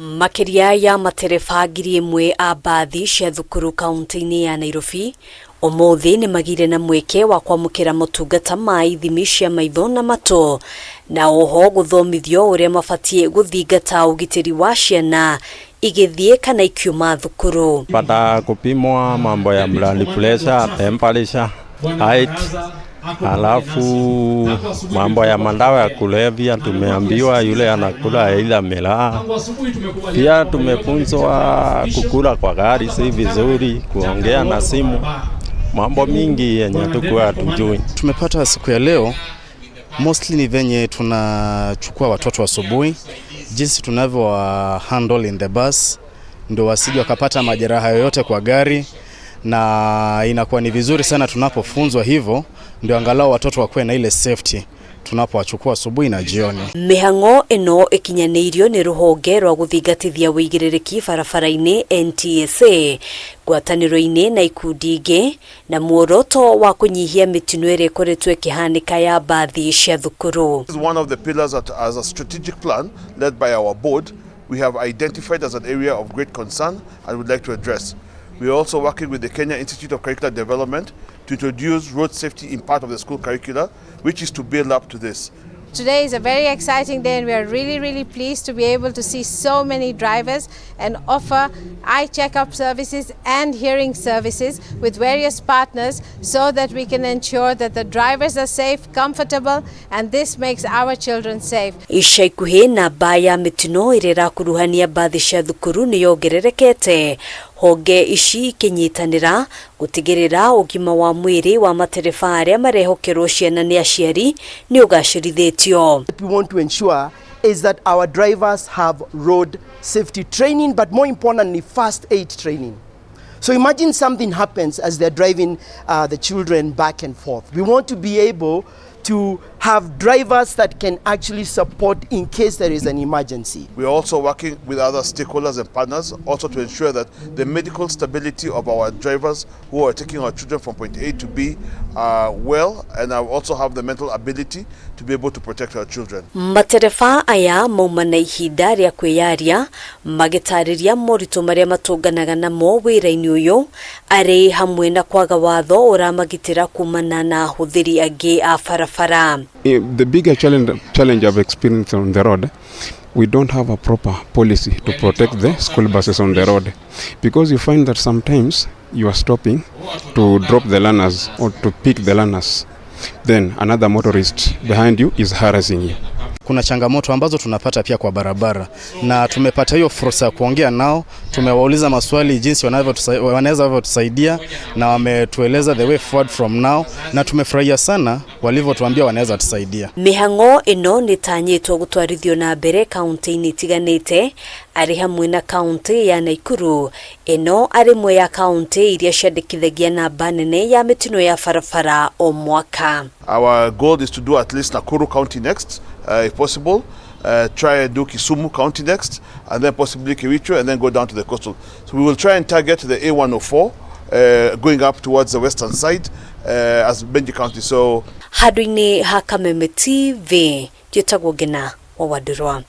Makĩria ya matereba 1000 a mbathi cia thukuru kaunti-inĩ ya Nairobi ũmũthĩ nĩ magĩire na mweke wa kwamũkĩra motungata ma ithimi cia maitho na matũ na oho gũthomithio ũrĩa mabatiĩ gũthingata ũgitĩri wa ciana igĩthiĩ kana ikiuma thukuru. Pata kupimwa mambo ya blood pressure, temperature, height, alafu mambo ya madawa ya kulevya tumeambiwa yule anakula aidha miraa. Pia tumefunzwa kukula kwa gari si vizuri, kuongea na simu, mambo mingi yenye hatukuwa hatujui. Tumepata siku ya leo mostly ni venye tunachukua watoto asubuhi, jinsi tunavyo handle in the bus, ndio wasije wakapata majeraha yoyote kwa gari, na inakuwa ni vizuri sana tunapofunzwa hivyo, ndio angalau watoto wakuwe na ile safety tunapowachukua asubuhi na jioni. Mĩhang'o ĩno ĩkinyanĩirio nĩ rũhonge rwa gũthingatithia ũigĩrĩrĩki barabara-inĩ NTSA ngwatanĩro-inĩ na ikundi ingĩ na muoroto wa kũnyihia mĩtino ĩrĩa ĩkoretwo ĩkĩhanĩka ya mbathi cia thukuru. This is one of the pillars that, as a strategic plan led by our board, we have identified as an area of great concern and would like to address. We are also working with the Kenya Institute of Curricular Development to introduce road safety in part of the school curricula, which is to build up to this. Today is a very exciting day, and we are really, really pleased to be able to see so many drivers and offer eye checkup services and hearing services with various partners so that we can ensure that the drivers are safe, comfortable, and this makes our children safe. Ica ikuhĩ namba ya mĩtino ĩrĩa ĩrakuruhania mbathi cia thukuru nĩ yongererekete, honge ici ikinyitanĩra gũtigĩrĩra ũgima wa mwĩrĩ wa matereba arĩa marehokerwo ciana nĩ aciari nĩ ũgacĩrithĩtio. What we want to ensure is that our drivers have road safety training, but more importantly, first aid training. So imagine something happens as they're driving the children back and forth. We want to be able to have drivers that can actually support in case there is an emergency. We are also working with other stakeholders and partners also to ensure that the medical stability of our drivers who are taking our children from point A to B are well, and also have the mental ability to be able to protect our children. Matereba aya mauma na ihinda rĩa kwĩyaria magĩtarĩria moritũ marĩa matũnganaga namo wĩra-inĩ ũyũ arĩ hamwe na kwaga watho ũramagitĩra kumana na ahũthĩri angĩ a barabara. The bigger challenge I've experienced on the road, we don't have a proper policy to protect the school buses on the road, because you find that sometimes you are stopping to drop the learners or to pick the learners, then another motorist behind you is harassing you. Kuna changamoto ambazo tunapata pia kwa barabara, na tumepata hiyo fursa ya kuongea nao. Tumewauliza maswali jinsi wanaweza tusaidia, na wametueleza the way forward from now, na tumefurahia sana walivyotuambia wanaweza tusaidia. Mĩhang'o ĩno nĩtanyĩtwo gũtwarithio na mbere kaunti-inĩ itiganĩte arĩ hamwe na kaunti ya Naikuru, ĩno arĩ ĩmwe ya kaunti iria ciandĩkithagia namba nene ya mĩtino ya barabara o mwaka. Our goal is to do at least Nakuru County next, if possible. Try and do Kisumu County next, and then possibly Kericho, and then go down to the coastal. So we will try and target the A104, going up towards the western side as Benji County. So Handũ-inĩ ha Kameme TV, njĩtagwo Ngina wa Wandũrwa.